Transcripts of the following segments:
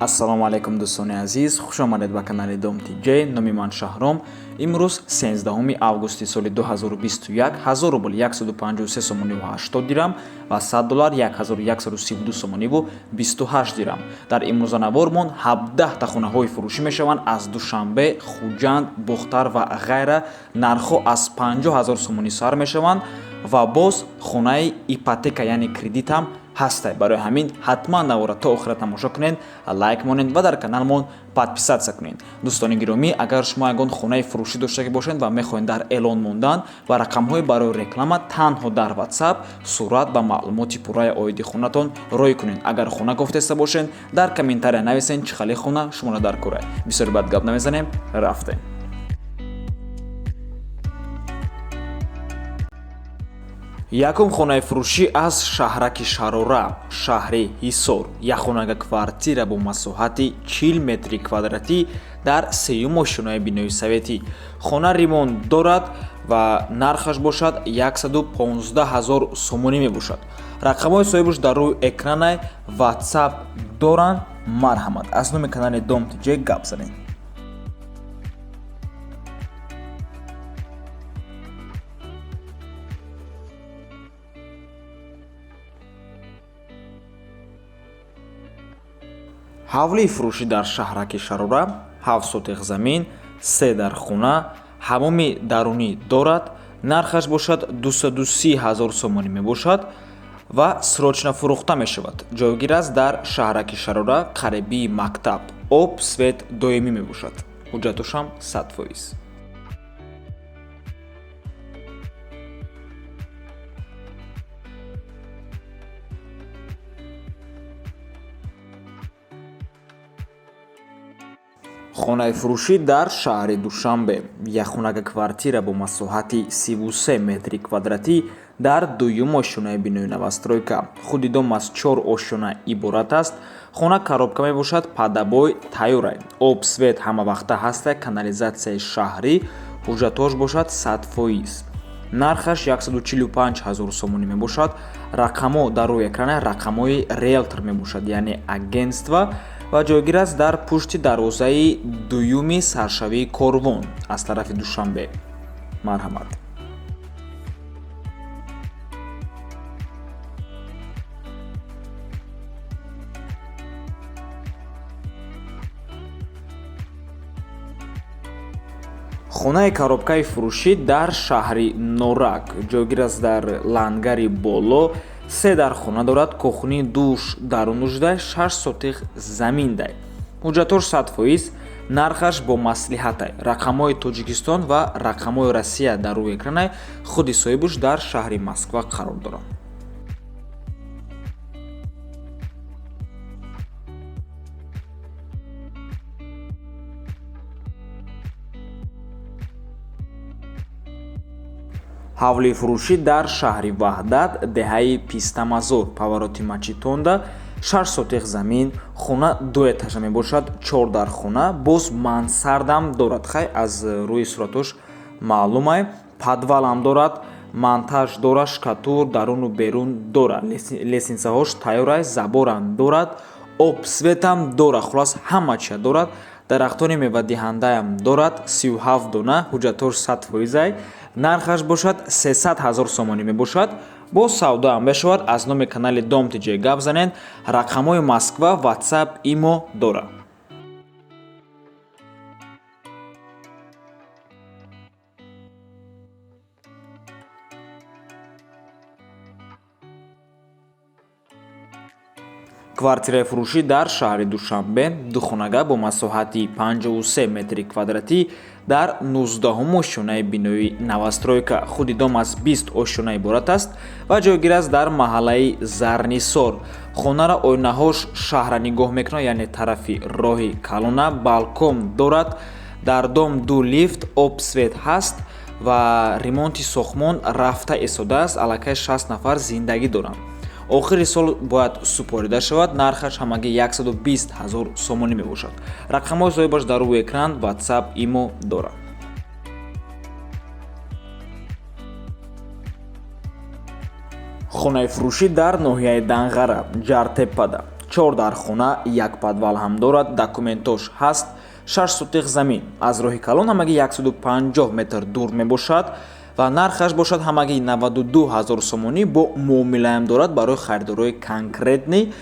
Ассалому алайкум, дӯстони азиз, хуш омадед ба канали Дом Тҷ. Номи ман Шаҳром. Имрӯз 13 августи соли 2021, 1000 рубл 153 сомониву 80 дирам ва 100 доллар 1132 сомониву 28 дирам. Дар имрӯза навормон 17 та хонаҳои фурӯшӣ мешаванд аз Душанбе, Хуҷанд, Бохтар ва ғайра. Нархҳо аз 50 ҳазор сомонӣ сар мешаванд ва боз хонаи ипотека, яъне кредит ҳам ҳастай. Барои ҳамин ҳатман навора то охира тамошо кунед, лайк монед ва дар каналмон подписаться кунед. Дӯстони гиромӣ, агар шумо ягон хонаи фурӯшӣ доштагӣ бошед ва мехоҳед дар эълон мондан ва рақамҳои барои реклама, танҳо дар WhatsApp сурат ва маълумоти пурраи оиди хонатон рой кунед. Агар хона кофтеста бошед, дар комментария нависед, чӣ хеле хона шуморо дар кора. Бисёри бад гап намезанем, рафтем. Якум хонаи фурӯшӣ аз шаҳраки Шарора, шаҳри Ҳисор. Якхонага квартира бо масоҳати 40 метри квадратӣ дар сеюм ошёнаи бинои советӣ. Хона ремонт дорад ва нархаш бошад 115 ҳазор сомонӣ мебошад. Рақамҳои соҳибаш дар рӯи экранай, WhatsApp доранд. Марҳамат, аз номи канали Дом Тҷ гап занед. Ҳавлии фурӯшӣ дар шаҳраки Шарора, 7 сотих замин, се дар хона, ҳамоми дарунӣ дорад. Нархаш бошад 230 ҳазор сомонӣ мебошад ва срочно фурӯхта мешавад. Ҷойгир аст дар шаҳраки Шарора, қарибии мактаб. Об, свет доимӣ мебошад. Ҳуҷҷатошам 100%. Хонаи фурӯшӣ дар шаҳри Душанбе, якхонага квартира бо масоҳати 33 метри квадратӣ дар дуюм ошёнаи бинои новостройка. Худи дом аз чор ошёна иборат аст. Хона коробка мебошад, под обои тайёрай, об, свет ҳамавақта ҳаста, канализатсияи шаҳрӣ. Ҳуҷҷатҳош бошад 100%. Нархаш 145 ҳазор сомонӣ мебошад. Рақамҳо дар рӯи экрана рақамҳои риелтор мебошад, яъне агентство, ва ҷойгир аст дар пушти дарвозаи дуюми саршавии корвон аз тарафи Душанбе. Марҳамат. Хонаи коробкаи фурӯшӣ дар шаҳри Норак, ҷойгир аст дар Лангари Боло. Се дар хона дорад, кухни, душ дарунуждай, 6 сотих заминдай. Ҳуҷҷатош 100%, нархаш бо маслиҳатай. Рақамҳои Тоҷикистон ва рақамҳои Россия дар рӯи экранай. Худи соҳибуш дар шаҳри Москва қарор дорад. Ҳавлии фурӯшӣ дар шаҳри Ваҳдат, деҳаи Пистамазор, повороти Мачитонда, 6 сотих замин. Хона ду этажа мебошад, чор дар хона, боз мансардам дорад. Хай, аз рӯи суратош маълумай. Подвалам дорад, монтаж дорад, штукатур даруну берун дорад, лестницаҳош тайёрай, заборам дорад, об, светам дорад, хуллас ҳама чия дорад. Дарахтони мевадиҳандаям дорад, 37 дона. Ҳуҷҷатҳош 100%-ай. Нархаш бошад 300 ҳазор сомонӣ мебошад, боз савдоам мешавад. Аз номи канали Дом Тҷ гап занед. Рақамҳои Москва, WhatsApp, имо дорад. Квартираи фурӯшӣ дар шаҳри Душанбе, духонага бо масоҳати 53 метри квадратӣ дар 19-ум ошёнаи бинои новостройка. Худи дом аз 20 ошёна иборат аст ва ҷойгир аст дар маҳаллаи Зарнисор. Хонаро оинаҳош шаҳра нигоҳ мекунад, яъне тарафи роҳи калона. Балкон дорад. Дар дом ду лифт, об, свет ҳаст ва ремонти сохтмон рафта истодааст. Аллакай 60 нафар зиндагӣ доранд. Охири сол бояд супорида шавад. Нархаш ҳамагӣ 120 ҳазор сомонӣ мебошад. Рақамҳои соҳибаш дар рӯи экран, WhatsApp, имо дорад. Хонаи фурӯшӣ дар ноҳияи Данғара, Ҷартеппада. Чор дархона, як подвал ҳам дорад, документош ҳаст. 6 сотих замин аз роҳи калон ҳамагӣ 150 метр дур мебошад ва нархаш бошад ҳамагӣ 92 ҳазор сомонӣ, бо муомилаам дорад барои харидорои конкретный.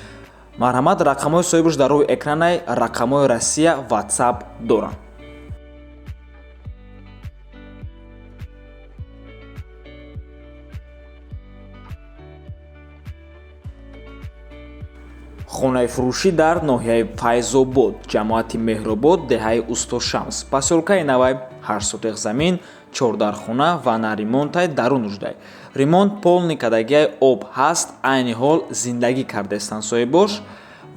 Марҳамат, рақамҳои соҳибаш дар рӯи экранай, рақамҳои Россия, WhatsApp доранд. Хонаи фурӯшӣ дар ноҳияи Файзобод, ҷамоати Меҳробод, деҳаи Устошамс, посёлкаи навай, 8 сотих замин, 4 дархона ва на ремонтай, дарун нуждай. Ремонт полный кардагиай, об ҳаст, айни ҳол зиндагӣ кардаистанд соҳибош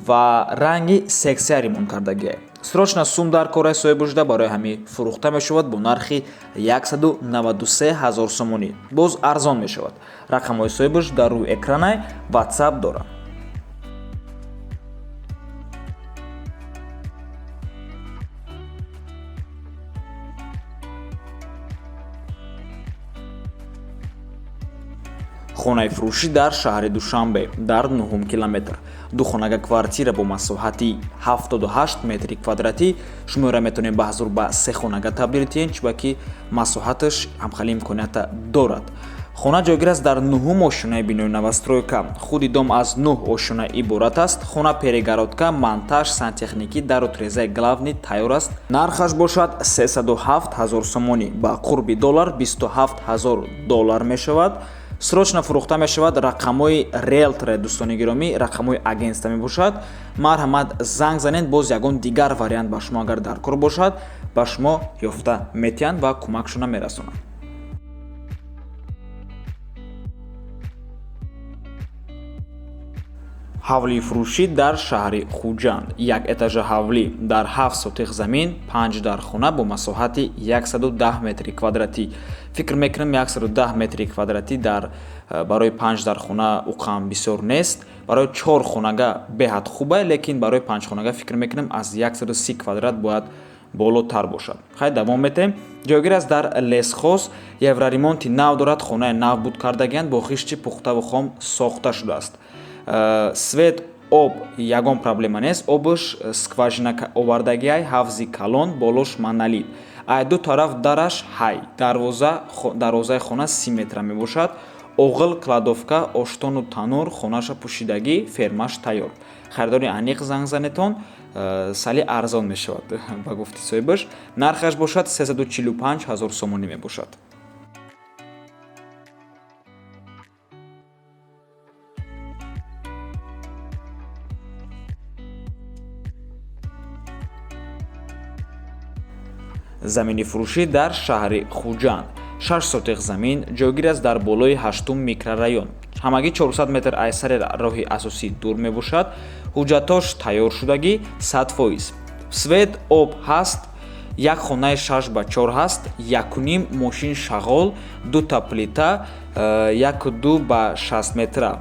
ва ранги сексия ремонт кардагиай. Срочно сум дар кораи соҳибошуда, барои ҳамин фурӯхта мешавад бо нархи 193 ҳазор сомонӣ. Боз арзон мешавад. Рақамҳои соҳибаш дар рӯи экранай, WhatsApp дорад. Хонаи фурӯшӣ дар шаҳри Душанбе, дар 9 километр, духонага квартира бо масоҳати 78 метри квадратӣ. Шуморо метавонем ба ҳазур ба се хонага табдил диҳем, чунки масоҳаташ ҳамхели имконията дорад. Хона ҷойгир аст дар нуҳум ошёнаи бинои новостройка. Худи дом аз нӯҳ ошёна иборат аст. Хона перегородка, монтаж, сантехникӣ, дару трезаи главный тайёр аст. Нархаш бошад 307 ҳазор сомонӣ, ба қурби доллар 27 ҳазор доллар мешавад. Срочно фурӯхта мешавад. Рақамҳои риэлтора, дӯстони гиромӣ, рақамҳои агентства мебошад. Марҳамат, занг занед, боз ягон дигар вариант ба шумо агар дар кор бошад, ба шумо ёфта метиҳанд ва кӯмакшона мерасонанд. Ҳавлии фурӯшӣ дар шаҳри Хуҷанд, як этажа ҳавлӣ дар 7 сотих замин, 5 дархона бо масоҳати 110 метри квадратӣ. Фикр мекунам, 110 метри квадратӣ дар барои 5 дархона уқам бисёр нест. Барои 4 хонага беҳад хуба, лекин барои 5 хонага фикр мекунам, аз 130 квадрат бояд болотар бошад. Хай, давом метаҳем. Ҷойгир аст дар Лесхоз, евроремонти нав дорад, хонаи нав буд кардагианд, бо хишти пухтаву хом сохта шудааст. Свет, об ягон проблема нест. Обш скважина овардагиай, ҳавзи калон, болош монолит, ай ду тараф дараш ҳай, дарвозаи хона 30 метра мебошад. Оғил, кладовка, оштону танур, хонаша пӯшидагӣ, фермаш тайёр. Харидори аниқ занг занетон, сали арзон мешавад ба гуфти соҳибаш. Нархаш бошад 345 ҳазор сомонӣ мебошад. Замини фурӯшӣ дар шаҳри Хуҷанд, 6 сотих замин, ҷойгир аст дар болои ҳаштум микрорайон, ҳамагӣ 400 метр аз сари роҳи асосӣ дур мебошад. Ҳуҷҷатош тайёр шудагӣ 100%. Свет, об ҳаст, як хонаи 6 ба 4 ҳаст, якуним мошин шағол, дута плита, 1,2 ба 60 метра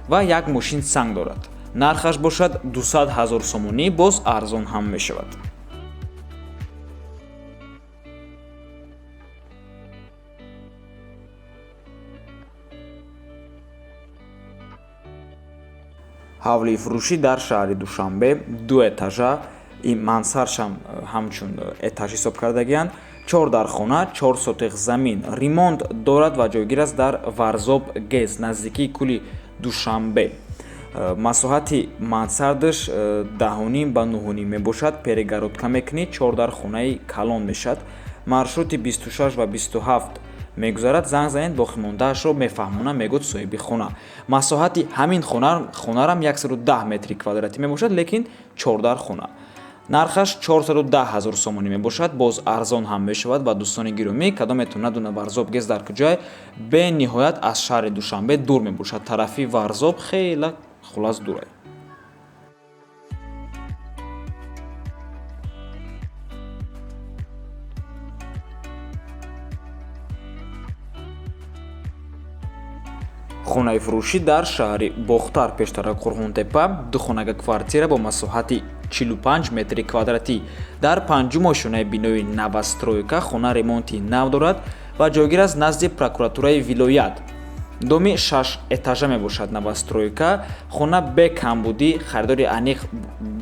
ва як мошин санг дорад. Нархаш бошад 200 ҳазор сомонӣ, боз арзон ҳам мешавад. Ҳавлии фурӯшӣ дар шаҳри Душанбе, ду этажа, ин мансаршам ҳамчун этаж ҳисоб кардагианд, чор дархона, 4 сотих замин, ремонт дорад ва ҷойгир аст дар Варзоб ГЭС, наздикии кӯли Душанбе. Масоҳати мансардаш 10,5 ба 9,5 мебошад. Перегородка мекунӣ, чор дархонаи калон мешавад. Маршрути 26 ва 27 мегузарад. Занг занед, боқимондаашро мефаҳмона, мегӯяд соҳиби хона. Масоҳати ҳамин хонарам 110 метри квадратӣ мебошад, лекин чордар хона. Нархаш 410 ҳазор сомонӣ мебошад, боз арзон ҳам мешавад. Ва дӯстони гиромӣ, кадометон надона Варзоб ГЭС дар куҷое, бениҳоят аз шаҳри Душанбе дур мебошад. Тарафи Варзоб хеле хулас дурай. Хонаи фурӯшӣ дар шаҳри Бохтар, пештара Қурғонтепа, духонага квартира бо масоҳати 45 метри квадратӣ дар панҷум ошёнаи бинои новостройка. Хона ремонти нав дорад ва ҷойгир аст назди прокуратураи вилоят. Доми 6 этажа мебошад, новостройка. Хона бе камбудӣ, харидори аниқ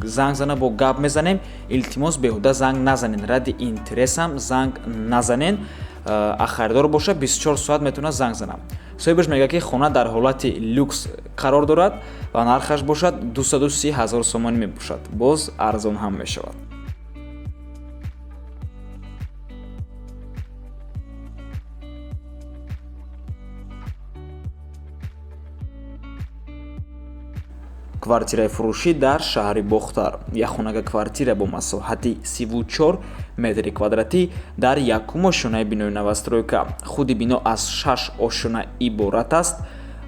занг зана, бо гап мезанем. Илтимос, беҳуда занг назанен, ради интересам занг назанен. А харидор боша 24 соат метавонад занг занам. Соҳибаш мегӯяд, ки хона дар ҳолати люкс қарор дорад ва нархаш бошад 230 ҳазор сомонӣ мебошад, боз арзон ҳам мешавад. Квартираи фурӯшӣ дар шаҳри Бохтар. Якхонага квартира бо масоҳати 34 метри квадратӣ дар якум ошёнаи бинои новостройка. Худи бино аз 6 ошёна иборат аст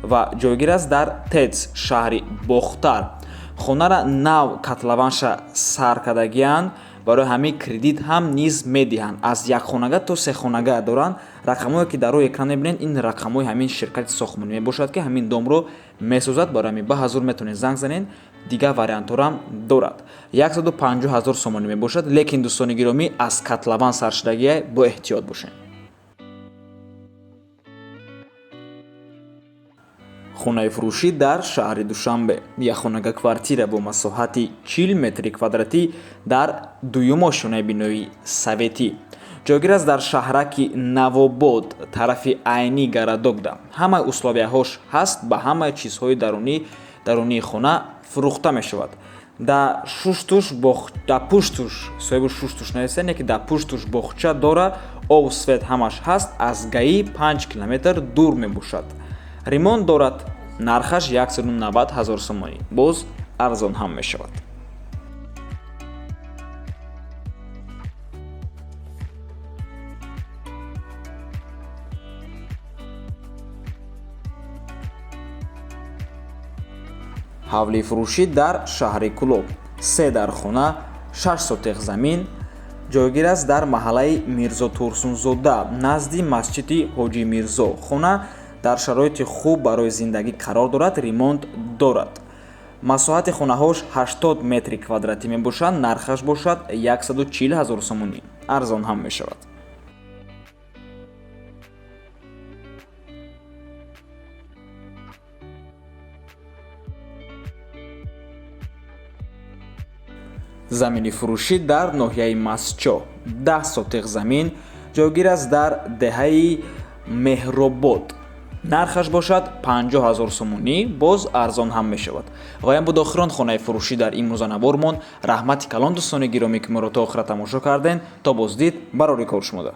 ва ҷойгир аст дар ТЭЦ шаҳри Бохтар. Хонара нав котлованша сар кардагианд, барои ҳамин кредит ҳам низ медиҳанд. Аз якхонага то сехонага доранд. Рақамҳое, ки дар рӯи экран мебинед, ин рақамҳои ҳамин ширкати сохтмонӣ мебошад, ки ҳамин домро месозад. Барои ҳамин ба ҳазур метавонед занг занед, дигар вариантҳоро дорад. 150 ҳазор сомонӣ мебошад, лекин, дӯстони гиромӣ, аз котлован саршудагия, бо эҳтиёт бошед. Хонаи фурӯшӣ дар шаҳри Душанбе. Якхонага квартира бо масоҳати 40 метри квадратӣ дар дуюм ошёнаи бинои советӣ. Ҷойгир аст дар шаҳраки Навобод, тарафи Айнӣ городокда. Ҳамаи условияҳош ҳаст, ба ҳамаи чизҳои дарунии хона фурӯхта мешавад. Да шуштуш, да пуштуш, соҳиби шуштуш нависта, не ки да пуштуш боғча дора, об, свет ҳамаш ҳаст, аз ГАИ 5 километр дур мебошад. Ремонт дорад, нархаш 190 ҳазор сомонӣ, боз арзон ҳам мешавад. Ҳавлии фурӯшӣ дар шаҳри Кӯлоб. Се дар хона, 6 сотиқ замин, ҷойгир аст дар маҳаллаи Мирзо Турсунзода, назди масҷиди Ҳоҷи Мирзо. Хона дар шароити хуб барои зиндагӣ қарор дорад, ремонт дорад. Масоҳати хонаҳош 80 метри квадратӣ мебошад, нархаш бошад 140 ҳазор сомонӣ, арзон ҳам мешавад. Замини фурӯшӣ дар ноҳияи Мастчоҳ. 10 сотиқ замин, ҷойгир аст дар деҳаи Меҳробод. Нархаш бошад 50 ҳазор сомонӣ, боз арзон ҳам мешавад. Ва ин буд охирон хонаи фурӯшӣ дар имрӯза навормон. Раҳмати калон, дӯстони гиромӣ, ки моро то охира тамошо карден. То боздид, барори кор шумода.